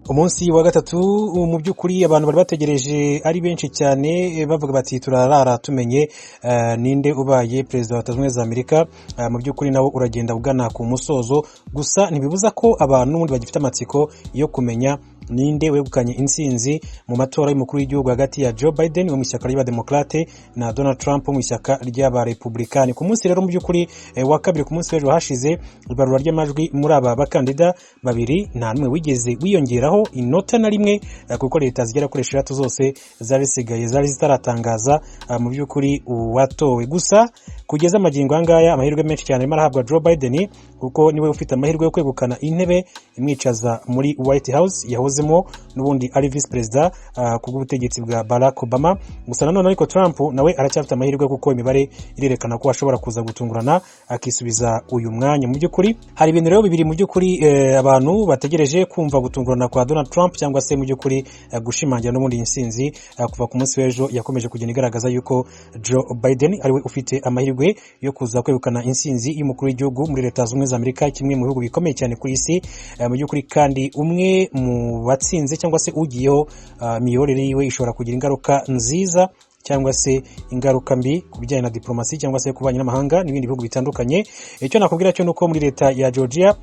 Umunsi wa gatatu, mu by'ukuri abantu bari bategereje ari benshi cyane, bavuga bati: "Turarara tumenye ninde ubaye perezida wa Leta Zunze Ubumwe za Amerika." Mu by'ukuri nawo uragenda ugana ku musozo, gusa ntibibuza ko abantu n'ubundi bagifite amatsiko yo kumenya ninde wegukanye intsinzi mu matora y'umukuru w'igihugu hagati ya Joe Biden wo mu ishyaka ry'Abademokarate na Donald Trump wo mu ishyaka ry'Abarepublikani. Ku munsi rero mu by'ukuri wa kabiri, ku munsi w'ejo hashize, ibarura ry'amajwi muri aba bakandida babiri nta n'umwe wigeze wiyongeraho inota na rimwe, kuko leta zigera kuri 6 zose zari zisigaye zari zitaratangaza mu by'ukuri uwatowe. Gusa kugeza amagingo aya ngaya, amahirwe menshi cyane arimo arahabwa Joe Biden, kuko niwe ufite amahirwe yo kwegukana intebe imwicaza muri White House yahozemo n'ubundi ari visi perezida ku bw'ubutegetsi bwa Barack Obama. Gusa nanone ariko Trump nawe aracyafite amahirwe, kuko imibare irerekana ko ashobora kuza gutungurana akisubiza uyu mwanya. Mu by'ukuri hari ibintu rero bibiri mu by'ukuri abantu bategereje kumva: gutungurana kwa Donald Trump, cyangwa se mu by'ukuri gushimangira n'ubundi intsinzi kuva ku munsi w'ejo yakomeje kugenda igaragaza yuko Joe Biden ariwe ufite amahirwe yo kuza kwegukana intsinzi y'umukuru w'igihugu muri Leta Zunze Ubumwe za Amerika, kimwe mu bihugu bikomeye cyane ku isi. Mu by'ukuri kandi umwe mu batsinze cyangwa se ugiyeho, imiyoborere yiwe ishobora kugira ingaruka nziza cyangwa se ingaruka mbi ku bijyanye na diplomasi cyangwa se ku bubanyi n'amahanga n'ibindi bihugu bitandukanye. Icyo nakubwira cyo nuko muri leta ya Georgia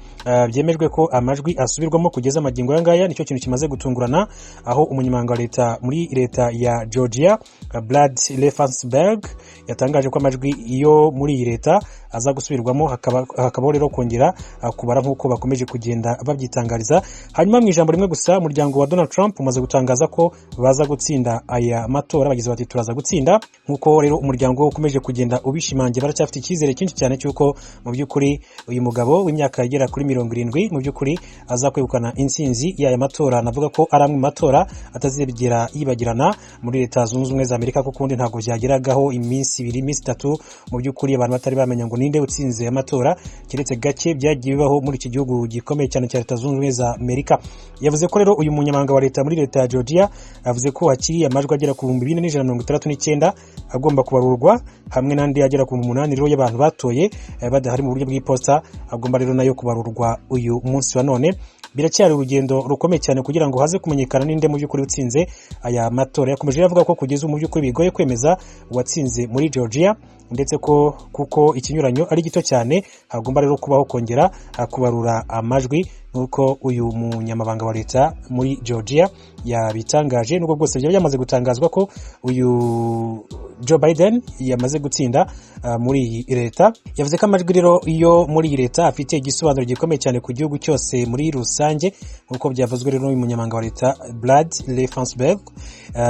byemejwe ko amajwi asubirwamo kugeza amagingo aya ngaya. Nicyo kintu kimaze gutungurana, aho umunyamabanga wa leta muri leta ya Georgia, Brad Raffensperger, yatangaje ko amajwi yo muri iyi leta aza gusubirwamo, hakabaho rero kongera kubara nk'uko bakomeje kugenda babyitangariza. Hanyuma mu ijambo rimwe gusa, umuryango wa Donald Trump umaze gutangaza ko baza gutsinda aya matora. Bagize bati: "Turaza gutsinda." Nk'uko rero umuryango ukomeje kugenda ubishimangira, baracyafite icyizere cyinshi cyane cy'uko mu by'ukuri uyu mugabo w'imyaka igera kuri 70 mu by'ukuri aza kwegukana intsinzi y'aya matora. Navuga ko ari amwe mu matora atazigera yibagirana muri Leta Zunze Ubumwe za Amerika, kuko ubundi ntabwo byageragaho iminsi 2, iminsi 3, mu by'ukuri abantu batari bamenya ngo ninde utsinze amatora, keretse gake byagiye bibaho muri iki gihugu gikomeye cyane cya Leta Zunze Ubumwe za Amerika. Yavuze ko rero uyu munyamabanga wa leta muri leta ya Georgia yavuze ko hakiri amajwi agera ku 4169 agomba kubarurwa, hamwe n'andi agera ku 8,000 rero y'abantu batoye badahari mu buryo bw'iposita, agomba rero nayo kubarurwa uyu munsi wa none. Biracyari urugendo rukomeye cyane kugira ngo haze kumenyekana ninde mu by'ukuri utsinze aya matora. Yakomeje avuga ko kugeza ubu mu by'ukuri bigoye kwemeza uwatsinze muri Georgia, ndetse ko kuko ikinyuranyo ari gito cyane, hagomba rero kubaho kongera kubarura amajwi, nk'uko uyu munyamabanga wa leta muri Georgia yabitangaje. Nubwo bwose byaba byamaze gutangazwa ko uyu Joe Biden yamaze gutsinda muri iyi leta, yavuze ko amajwi rero yo muri iyi leta afite igisobanuro gikomeye cyane ku gihugu cyose muri rusange, nk'uko byavuzwe rero n'uyu munyamabanga wa leta Brad Raffensperger.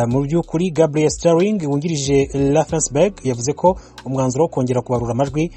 Mu by'ukuri Gabriel Sterling wungirije Raffensperger yavuze ko umwanzuro wo kongera kubarura amajwi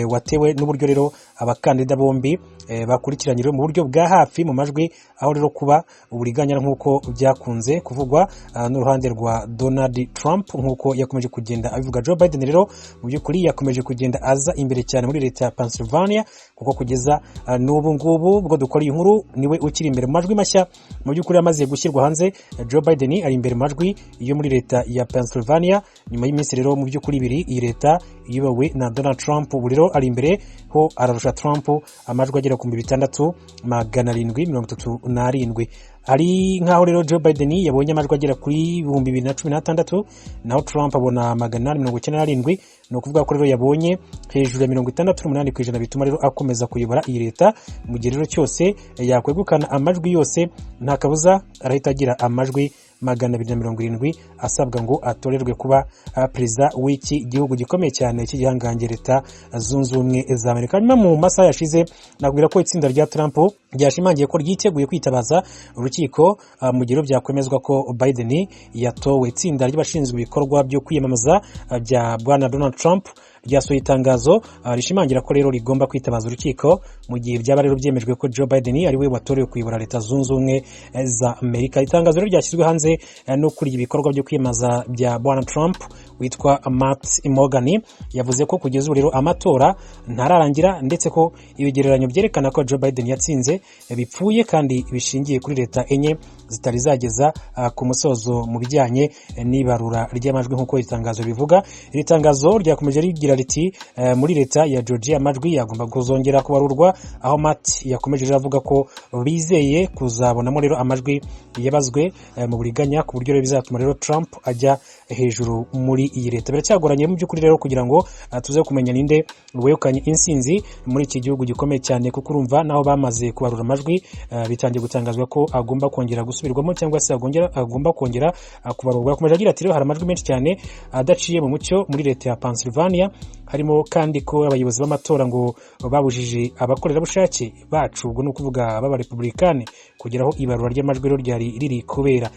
watewe n'uburyo rero abakandida bombi bakurikiranye mu buryo bwa hafi mu majwi, aho rero kuba uburiganya nk'uko byakunze kuvugwa n'uruhande rwa Donald Trump. Nk'uko yakomeje kugenda abivuga, Joe Biden rero mu by'ukuri yakomeje kugenda aza imbere cyane muri leta ya Pennsylvania, kuko kugeza n'ubu ngubu ubwo dukora iyi nkuru niwe ukiri imbere mu majwi mashya mu by'ukuri amaze gushyirwa hanze. Joe Biden ari imbere mu majwi yo muri leta ya Pennsylvania nyuma y'iminsi rero mu by'ukuri 2 iyi leta iyobowe na Donald Trump. Ubu rero ari imbere ho, ararusha Trump amajwi agera ku 6737. Hari nk'aho rero Joe Biden yabonye amajwi agera kuri 2016, naho Trump abona 897. Ni ukuvuga ko rero yabonye hejuru ya 68%, bituma rero akomeza kuyobora iyi leta. Mu gihe rero cyose yakwegukana amajwi yose, nta kabuza arahita agira amajwi 270 asabwa ngo atorerwe kuba perezida w'iki gihugu gikomeye cyane cy'igihangange, Leta Zunze Ubumwe za Amerika. Hanyuma mu masaha yashize nabwira ko itsinda rya Trump ryashimangiye ko ryiteguye kwitabaza urukiko mu gihe byakwemezwa ko Biden yatowe. Itsinda ry'abashinzwe ibikorwa byo kwiyamamaza bya bwana Donald Trump ryasohoye itangazo rishimangira ko rero rigomba kwitabaza urukiko mu gihe byaba rero byemejwe ko Joe Biden ari we watorewe kuyobora Leta Zunze Ubumwe za Amerika. Itangazo rero ryashyizwe hanze no kuri ibikorwa byo kwiyamamaza bya bwana Trump witwa Matt Morgan, yavuze ko kugeza ubu rero amatora ntararangira, ndetse ko ibigereranyo byerekana ko Joe Biden yatsinze bipfuye kandi bishingiye kuri leta enye. zitari zageza ku musozo mu bijyanye n'ibarura ry'amajwi, nk'uko iri tangazo ribivuga. Iri tangazo ryakomeje rigira riti: "Muri leta ya Georgia amajwi yagomba kuzongera kubarurwa", aho Matt yakomeje avuga ko bizeye kuzabonamo rero amajwi yabazwe mu buriganya, ku buryo rero bizatuma rero Trump ajya hejuru muri iyi leta. Biracyagoranye mu by'ukuri rero kugira ngo tuze kumenya ninde wegukanye insinzi muri iki gihugu gikomeye cyane, kuko urumva naho bamaze kubarura amajwi, bitangiye gutangazwa ko agomba kongera gusubirwamo cyangwa se agomba kongera kubarurwa. Yakomeje agira ati rero hari amajwi menshi cyane adaciye mu mucyo muri leta ya Pennsylvania, harimo kandi ko abayobozi b'amatora ngo babujije abakorerabushake bacu, ubwo ni ukuvuga b'abarepublikani, kugeraho ibarura ry'amajwi rero ryari riri kubera.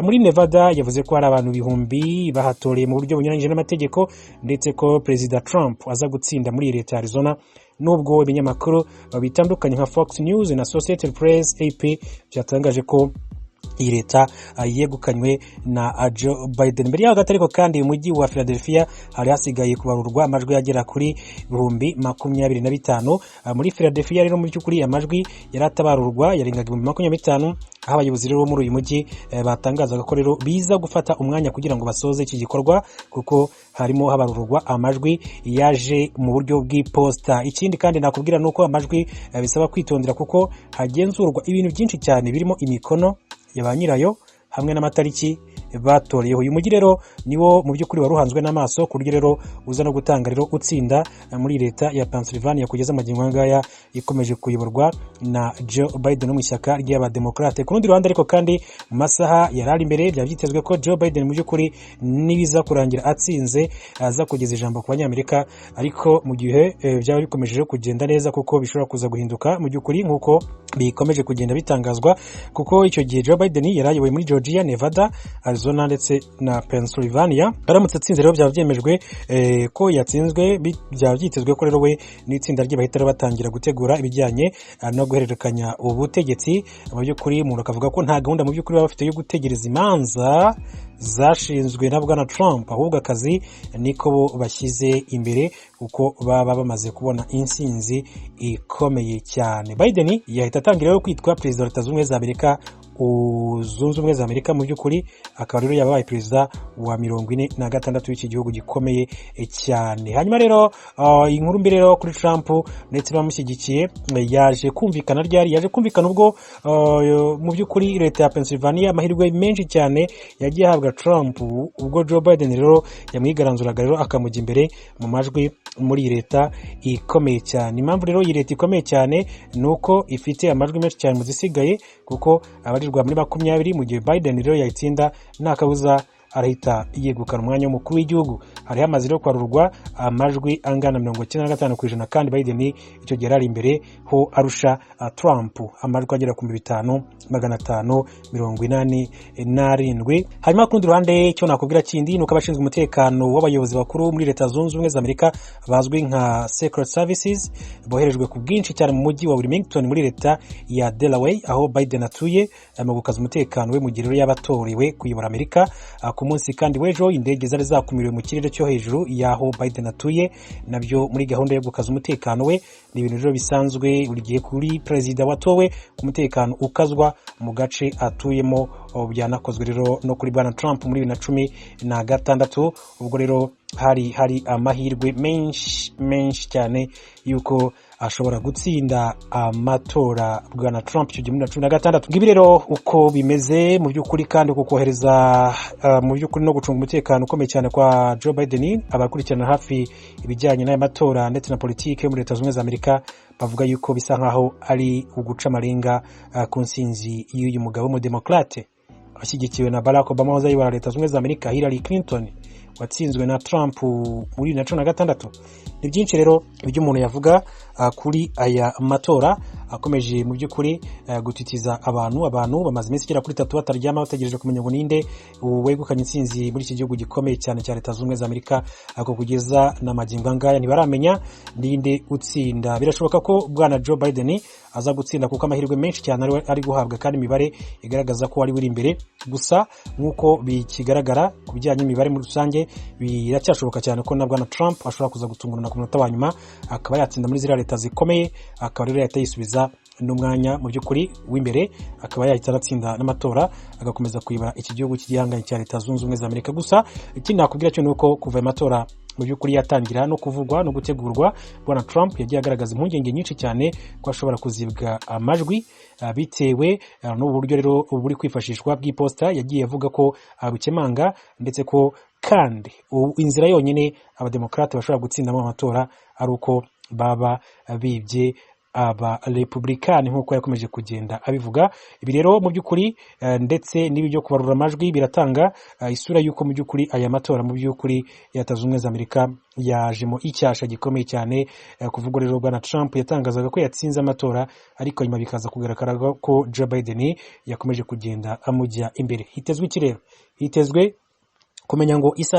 Muri Nevada yavuze ko hari abantu ibihumbi bahatoreye mu buryo bunyuranyije n'amategeko, ndetse ko Perezida Trump aza gutsinda muri iyi leta ya Arizona, nubwo ibinyamakuru bitandukanye nka Fox News na Associated Press, AP, byatangaje ko iyi leta yegukanywe na Joe Biden. Mbere yaho gato ariko kandi, mu mujyi wa Philadelphia hari hasigaye kubarurwa amajwi agera kuri 25,000. Muri Philadelphia rero mu by'ukuri amajwi yari atabarurwa yarengaga 25,000, aho abayobozi rero bo muri uyu mujyi batangazaga ko rero biza gufata umwanya kugira ngo basoze iki gikorwa, kuko harimo habarurwa amajwi yaje mu buryo bw'iposita. Ikindi kandi nakubwira ni uko amajwi bisaba kwitondera, kuko hagenzurwa ibintu byinshi cyane birimo imikono ya ba nyirayo hamwe n'amatariki batoreyeho. Uyu mujyi rero niwo mu by'ukuri wari uhanzwe n'amaso, ku buryo rero uza no gutanga rero utsinda muri leta ya Pennsylvania, kugeza amagingo aya ngaya ikomeje kuyoborwa na Joe Biden wo mu ishyaka ry'Abademokarate. Ku rundi ruhande ariko kandi, mu masaha yari ari imbere byaba byitezwe ko Joe Biden mu by'ukuri nibiza kurangira atsinze aza kugeza ijambo ku Banyamerika, ariko mu gihe byaba bikomeje kugenda neza, kuko bishobora kuza guhinduka mu by'ukuri nk'uko bikomeje kugenda bitangazwa, kuko icyo gihe Joe Biden yari ayoboye muri Georgia, Nevada, Arizona ndetse na Pennsylvania. Aramutse atsinze rero byaba byemejwe ko yatsinzwe, byaba byitezwe ko rero we n'itsinda rye bahita batangira gutegura ibijyanye no guhererekanya ubutegetsi. Mu by'ukuri umuntu akavuga ko nta gahunda mu by'ukuri baba bafite yo gutegereza imanza zashinzwe na bwana Trump, ahubwo akazi niko bo bashyize imbere, kuko baba bamaze kubona insinzi ikomeye cyane. Biden yahita atangira rero kwitwa perezida wa Leta Zunze Ubumwe za Amerika zunze ubumwe za Amerika, mu by'ukuri akaba rero yabaye perezida wa 46 w'iki gihugu gikomeye cyane. Hanyuma rero inkuru mbi rero kuri Trump ndetse n'abamushyigikiye yaje kumvikana ryari? Yaje kumvikana ubwo mu by'ukuri leta ya Pennsylvania amahirwe menshi cyane yagiye ahabwa Trump, ubwo Joe Biden rero yamwigaranzuraga rero akamujya imbere mu majwi muri iyi leta ikomeye cyane. Impamvu rero iyi leta ikomeye cyane ni uko ifite amajwi menshi cyane mu zisigaye, kuko abarirwa muri 20. Mu gihe Biden rero yayitsinda, nta kabuza arahita yegukana umwanya w'umukuru w'igihugu. Hari hamaze rero kwarurwa amajwi angana 95%, kandi Biden icyo gihe yari ari imbere ho arusha Trump amajwi agera ku 5587. Hanyuma ku rundi ruhande, icyo nakubwira kindi ni uko abashinzwe umutekano w'abayobozi bakuru muri Leta Zunze Ubumwe za Amerika bazwi nka Secret Services boherejwe ku bwinshi cyane mu mujyi wa Wilmington muri leta ya Delaware, aho Biden atuye, mu gukaza umutekano we mu gihe rero yaba atorewe kuyobora Amerika. Ku munsi kandi w'ejo indege zari zakumiriwe mu kirere cyo hejuru y'aho Biden atuye, nabyo muri gahunda yo gukaza umutekano we. Ni ibintu rero bisanzwe buri gihe kuri perezida watowe ku mutekano ukazwa mu gace atuyemo. Byanakozwe rero no kuri bwana Trump muri 2016, ubwo rero hari amahirwe menshi menshi cyane y'uko ashobora gutsinda amatora bwana Trump icyo gihe muri 2016. Ngibi rero uko bimeze mu by'ukuri. Kandi ku kohereza mu by'ukuri no gucunga umutekano ukomeye cyane kwa Joe Biden, abakurikirana hafi ibijyanye n'aya matora ndetse na politiki yo muri Leta Zunze Ubumwe za Amerika bavuga yuko bisa nkaho ari uguca amarenga ku nsinzi y'uyu mugabo w'umudemokrate ashyigikiwe na Barack Obama wahoze ayobora Leta Zunze Ubumwe za Amerika, Hillary Clinton watsinzwe na Trump muri 2016. Ni byinshi rero ibyo umuntu yavuga kuri aya matora akomeje mu by'ukuri gutitiza abantu. Abantu bamaze iminsi igera kuri 3 bataryama, bategereje kumenya ngo ninde wegukanye intsinzi muri iki gihugu gikomeye cyane cya Leta Zunze Ubumwe za Amerika, ariko kugeza na magingo angaya ntibaramenya ninde utsinda. Birashoboka ko bwana Joe Biden aza gutsinda, kuko amahirwe menshi cyane ari guhabwa, kandi imibare igaragaza ko ari uri imbere. Gusa nk'uko bikigaragara ku bijyanye n'imibare muri rusange, biracyashoboka cyane ko na bwana Trump ashobora kuza gutungurana ku munota wa nyuma akaba yatsinda muri ziriya leta zikomeye, akaba rero yahita yisubiza n'umwanya mu by'ukuri w'imbere, akaba yahita anatsinda n'amatora, agakomeza kuyobora iki gihugu cy'igihangange cya Leta Zunze Ubumwe za Amerika. Gusa ikindi nakubwira cyo ni uko kuva ayo matora mu by'ukuri yatangira no kuvugwa no gutegurwa, Bwana Trump yagiye agaragaza impungenge nyinshi cyane ko ashobora kuzibwa amajwi bitewe n'ubu buryo rero buri kwifashishwa bw'iposita. Yagiye avuga ko abukemanga, ndetse ko kandi inzira yonyine Abademokarate bashobora gutsindamo amatora ari uko baba bibye Abarepublikani, nk'uko yakomeje kugenda abivuga. Ibi rero mu by'ukuri ndetse n'ibi byo kubarura amajwi biratanga isura y'uko mu by'ukuri aya matora mu by'ukuri ya Leta Zunze Ubumwe za Amerika yajemo icyasha gikomeye cyane. Kuvuga rero Bwana Trump yatangazaga ko yatsinze amatora, ariko nyuma bikaza kugaragara ko Joe Biden yakomeje kugenda amujya imbere. Hitezwe iki rero? Hitezwe kumenya ngo isaha